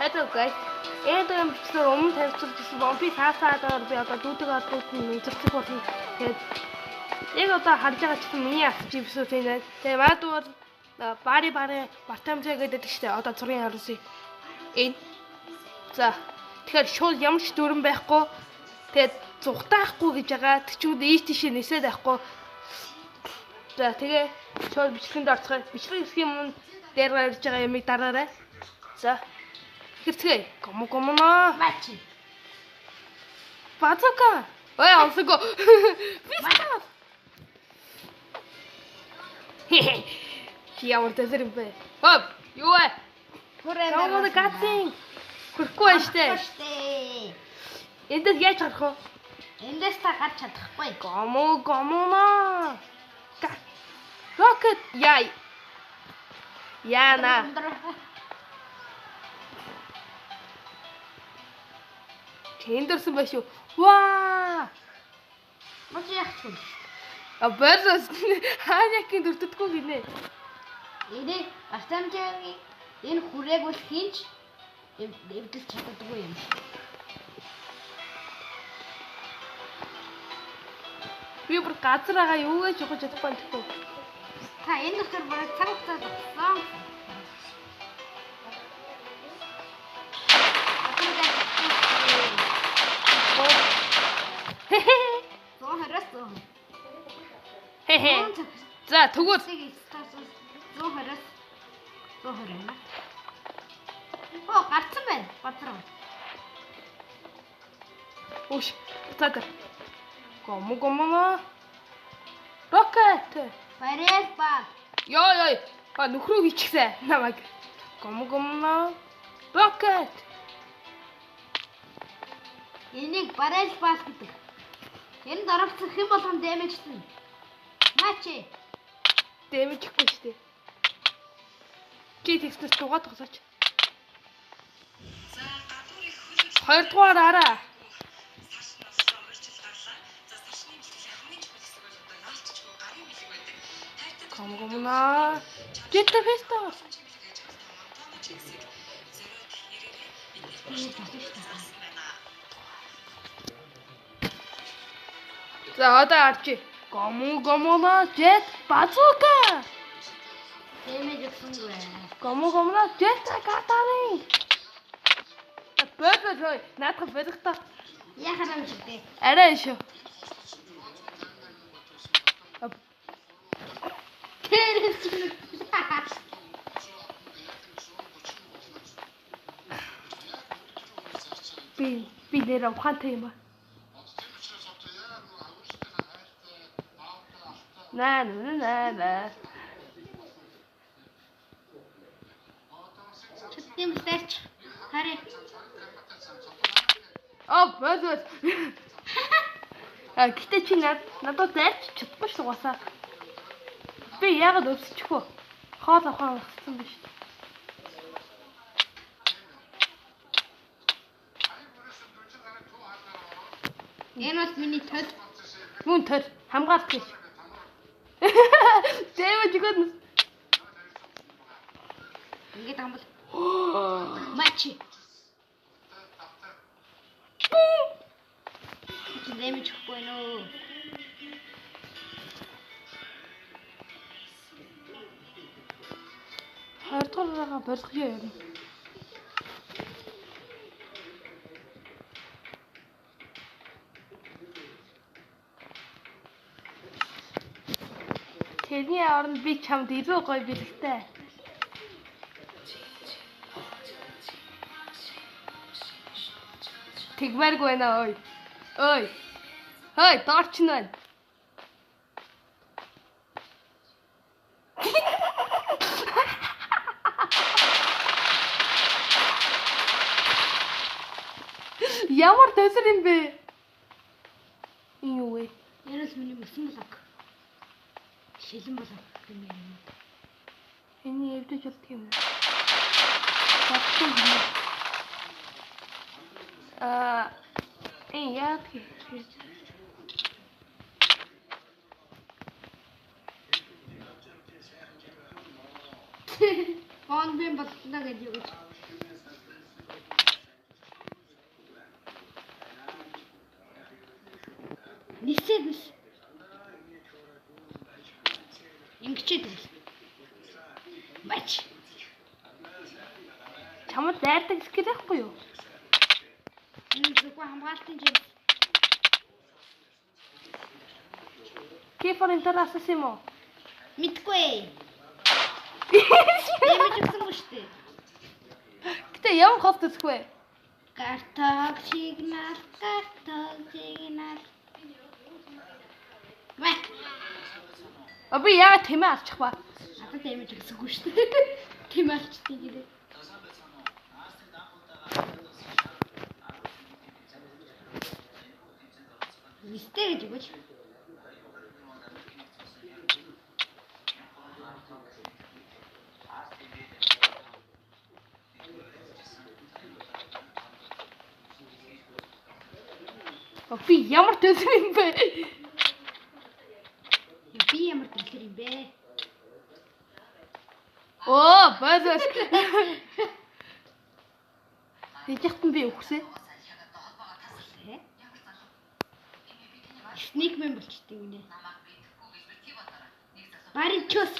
Hello guys. Энэ удаагийн бичлэгээр өмнө танилцуулж ирсэн One Piece хаасаа би одоо дүүтэйг холбогдсон үзэрчих болно. Тэгээд яг одоо харж байгаа чинь миний авч эпизод энэ байна. Тэгээд манай дүү бол бари бари Бартамжаа гэдэг штэ. Одоо зургийн харуулъя. Энэ. За. Тэгэхээр шууд ямар ч дүрэн байхгүй. Тэгээд зүхтаахгүй гэж байгаа. Тэчүүд ийш тийшээ нисээд байхгүй. За тэгээ шууд бичлэгэнд орцгоё. Бичлэг хэсгийн өмнө дээр гарч байгаа ямыг дараарай. За. Хэрцгээе. Гомо гомоно. Мачи. Базука. Ой, онсого. Пистол. Чи ямар тэсэр юм бэ? Хоп, юу вэ? Хүрээ. Гомоно гацин. Хүрхгүй байна штэ. Штэ. Эндээс яаж гарах вэ? Эндээс та гарч чадахгүй. Гомо гомоно. Рокет яй. Яна. Тэндэрсэн байх шүү. Ваа! Мачи яах вэ? А борос хаанякийн дүртдэггүй гинэ. Энийг Бартамжаагийн энэ хүрээг бол хинч эвдэлж чаддаггүй юм. Би бүр газар байгаа юу гэж ухаж чадахгүй юм. Та энэ дотор бүр цаг хугацаа зогссон. Хэ. За тэгвэл 120-с 120 юм. Оо гарцсан байна. Газар. Үш. Цаатар. Гомо гомоно. Рокет. Барел ба. Йоо ёо. А нөхрөө хийчихсэн намайг. Гомо гомоно. Рокет. Энийг барел бал гэдэг. Энэ дарагцсан хэн болгон дэмэжтэн. Мачи. Дэмэжихгүй шүү дээ. Чи тэгснээс дугаа тоглооч. Хоёрдугаар араа. Гом гомнаа. Жета феста. За одоо арчи. Гомо гомона жет базука. Дэмэж өгсөнгүй. Гомо гомона жет катарын. Бөбө наадах бодогтой. Яхаа юм шиг дээ. Арай шүү. Би нэр ухаантай юм ба. На на на на. Чүтэн бэлтэрч. Харъя. Аа, бос бос. А гэтээ чи надад зайлч чадахгүй шүү угаасаа. Би яагаад өвсчих вэ? Хоол авахаар багцсан биш. Энэ бол миний төл. Мөн төл хамгаалт гэж. Дэмэж өгөөд. Ингээд хамбал. Мачи. Чи дэмэж өгөхгүй нөө. Хоёрдугаар болох юм. Тэрний оронд би чамд илүү гоё бэлэгтэй. Тэгмээргүй байна ой. Ой. Хой, дорч нь байна. Ямар төсөр юм бэ? Энэ юу вэ? Энэ бол миний мөсөн блок. Шилэн блок юм юм. Энэ эвдэж болдго юм уу? Бодсон юм. Аа, энэ яадаг юм? Бомбын боллоо гэж юу гэж. Нисээ нис. Ингэчээд үл. Бач. Чамд дайрдаг skill байхгүй юу? Энэ зүгээр хамгаалтын жим. Key for enter асуусан юм уу? Мэдгүй. Дэмэж өгсөн шүү дээ. Гэтэ ямар хол төсөх вэ? Картог сигнал, картог сигнал. Мак. А би яагаад тэмээ алчих ба? Надад дэмэж өгсөнгүй шүү дээ. Тийм алчтыг гэрээ. Нистэй гэж өгөөч. А би ямар төсөх юм бэ? Би ямар төлөр юм бэ? Оо, боос. Тэжихтэн би үхсэн. Снейкмен болчтой юм нэ. Барин чөс.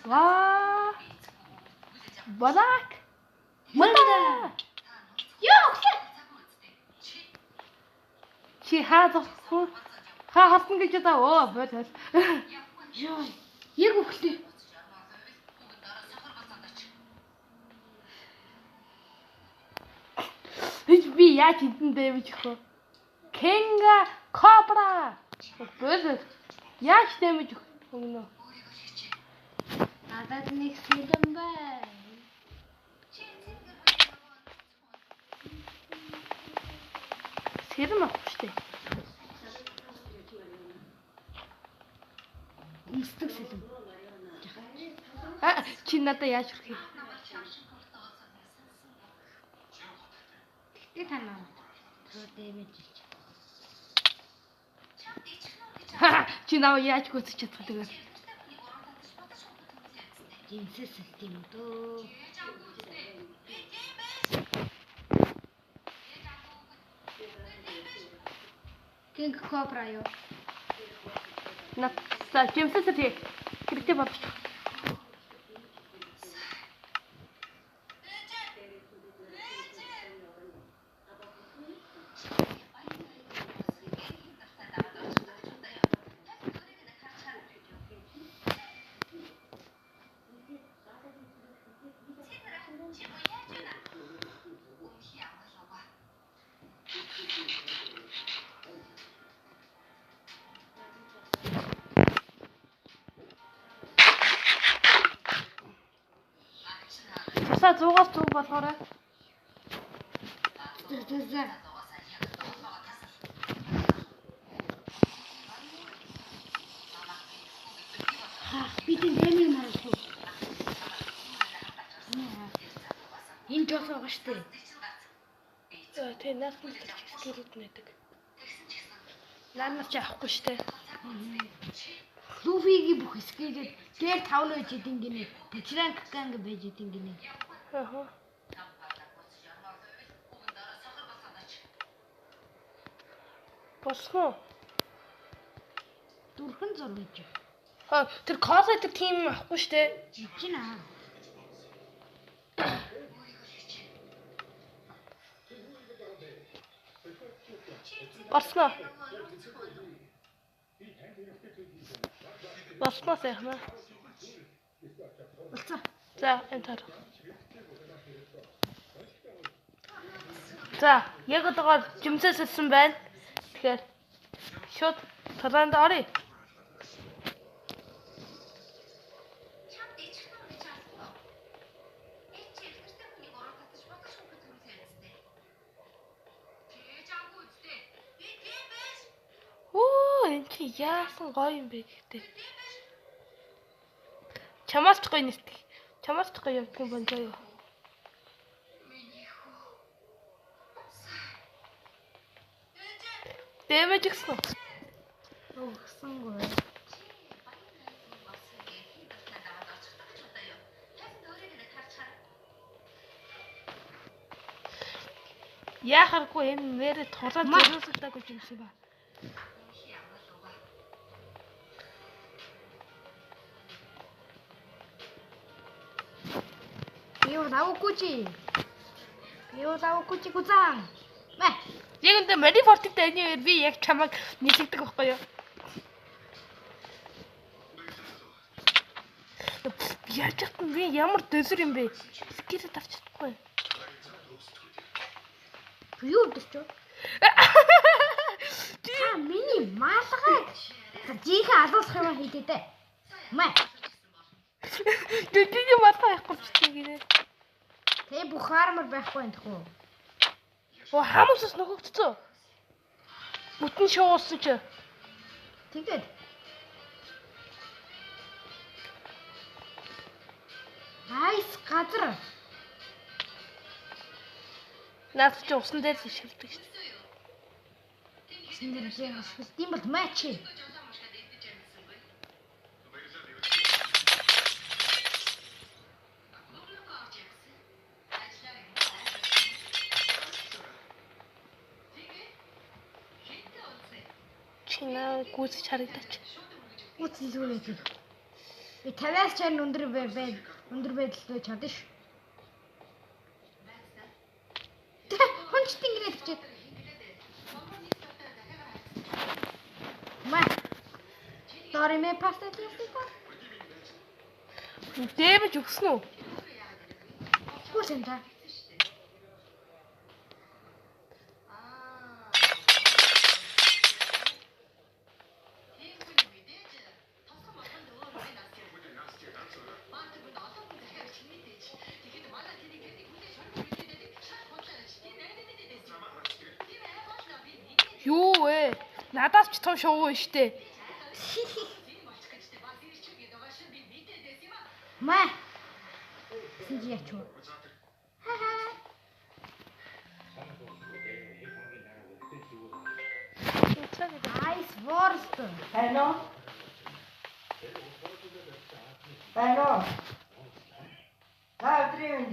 Ваа. Балак. Манда. Йоо. Чи хаа зогссон? Хаа хатна гэж одоо оо боос. Йоо. Яг өглөө. Эч би яаж хідэн дэмэж өгөх вэ? Кенга Кобра. Боос. Яаж дэмэж өгнө? Надад нэг сэлэн байна. Сэрэн авах штэ. Өмсдөг сэлэм. А чи надад яаж хүрэх юм? Тэгтээ та намайг тэр дэмэж хийж. Чи намайг яаж гүйцэж чадах вэ? Жинсээс сэлт юм дөө. Кинг Кобра юу? Над за жимсээс тий. Хэрэгтэй бодчих. Тусаа 100-аас 100 болгоорой. За за. Ха, би тийм дэмий маруулах. Энэ жос байгаа штэ. За тий наасны skill үүд нэдэг. Наанаас чи авахгүй штэ. Луфигийн бүх skill үүд дээр тавн байж идэв гинэ. Бужранг ганг байж идэв гинэ. Аа. Болсон уу? Дөрвөн зур байж. А тэр кола тэр тим авахгүй штэ. Жижиг наа. Болсон уу? Болсон уу сайхан аа? Болцоо. За enter. За яг одоогоор жимсээ сэлсэн байна. Тэгэхээр шууд талаанд оръё. Оо энэ чи яасан гоё юм бэ гэхдээ. Чамаас ч гоё нэртэх. Чамаас ч гоё явдаг юм байна заяа. Дэмэж өгсөн. Өгсөнгүй. Яхааргүй энэ нэрээ тулаад зориулагдаагүй юм шиг ба. Би лавгүй чи. Би лавгүй чи гузаан. Мэ. Яг энэ Мари Фортитэй энэ үеэр би яг чамайг нийлэгдэх байхгүй юу? Яаж чадсан би ямар дөсөр юм бэ? Скил дарч чадахгүй. Би юу өдөрч? Та миний маалгайг жинхэнэ алуулах юм хийдэ дээ. Мэ. Жижиг малгай байхгүй ч гинэ. Тэ бүх армор байхгүй юм тхүү. Оо хамаас нөхөгдсөн. Бүтэн шоусан чи. Тэгээд. Айс газар. Наад чи усан дээр л шилдэг шүү дээ. Усан дээр шилдэг юм бол мач. Чи наа гүйцэж харагдаач. Гүйцэн зүгээр байдаг. Би 50-аас 60 өндөр бай өндөр байдалд байж чадна ш. Хончт ингэнэ тэгчээд. Ма. Дориме паста хийсэн. Дэмэж өгсөн үү? Гүйцэн та. Юу вэ? Надаас ч том шувуу штэ. Маа. Синж яач вэ? Ха-ха. Ice World. Байна уу? Байна уу? Та өдрийн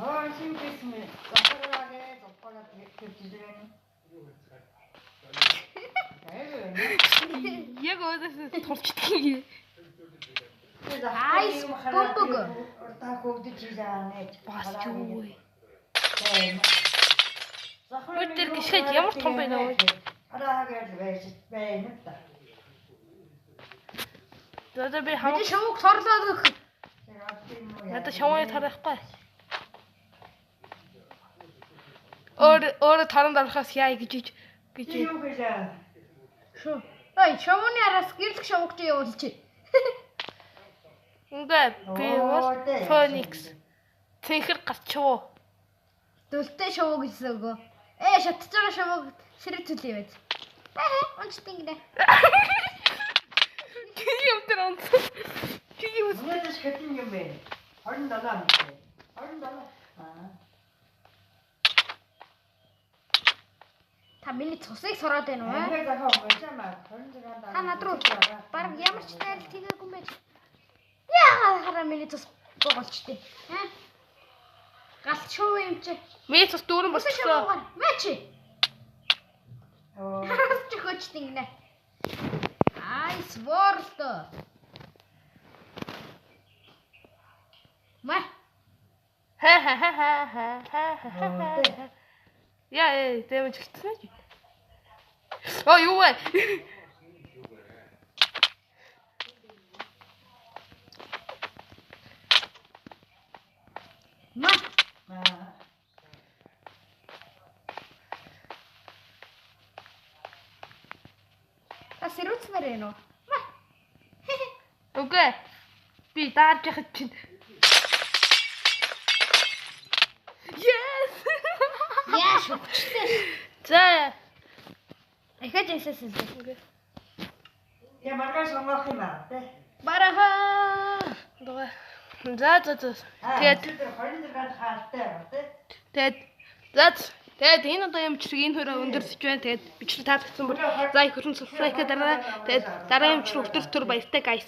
Аа шингэсэн захираагээ зоггоод хэвчээ. Яг өөдөөс тулчдаг юм. Ice бомбог. Та хөгдөж ирээ. Бас юу вэ? Үр дээр гიშгэж ямар том байна вэ? Хараагаар байж байна та. За би Миний хамаг шувууг торлоод өгөх. надад шувууны тарахгүй. Өөр өөр таран дарахаас яа гэж гэж Юу гэлээ? Шүү. Ой, шувууны араас гэрлэх шувууг чи явуулчих. Ингээ би бол Phoenix. Цэнхэр гарчуу. Дүлтэй шувуу гэсэн үг. Ээ, шатж байгаа шувууг сэрэг төлөй байж. Аа, унчт ингэнэ. Чи юм дээр онцсон. Чи юм Өнөөдөр хэдэн юм бэ? 27 юм. 27. Аа. Та миний цусыг сороод байна уу? Ингээ захаа уншаамаа 26 Та над руу баг ямар ч дайрал тийгээгүй юм байж. Яагаад хараа миний цус боголчтой. Аа? Галт шувуу юм чи. Миний цус дүүрэн Усан болчихсон. шувуугаар мач. Оо. Хараас ч өгөөч ингэнэ. Ice World. Ма. Ха ха ха ха ха ха ха. Яа ээ дэмэж өгсөн үү? Оо юу вэ? Ма. Аа. Та сэрүүцмээр байна уу? Ма. Үгүй. Би даарж яхад чинь. Yes. Яа шүгчлээ. За. Ахиж ясаас л. Я маргааш онгох юм аа тэ. Бараха. За за за. Тэгээд 26 хаалтай байна тэ. тэгээд за тэгээд энэ удаа юмчлэг энэ хөрөө өндөрсөж байна. Тэгээд бичлэг таалагдсан бол лайк, хөрөн subscribe дараарай. Тэгээд дараа юмчлэг өдөр төр баяртай guys.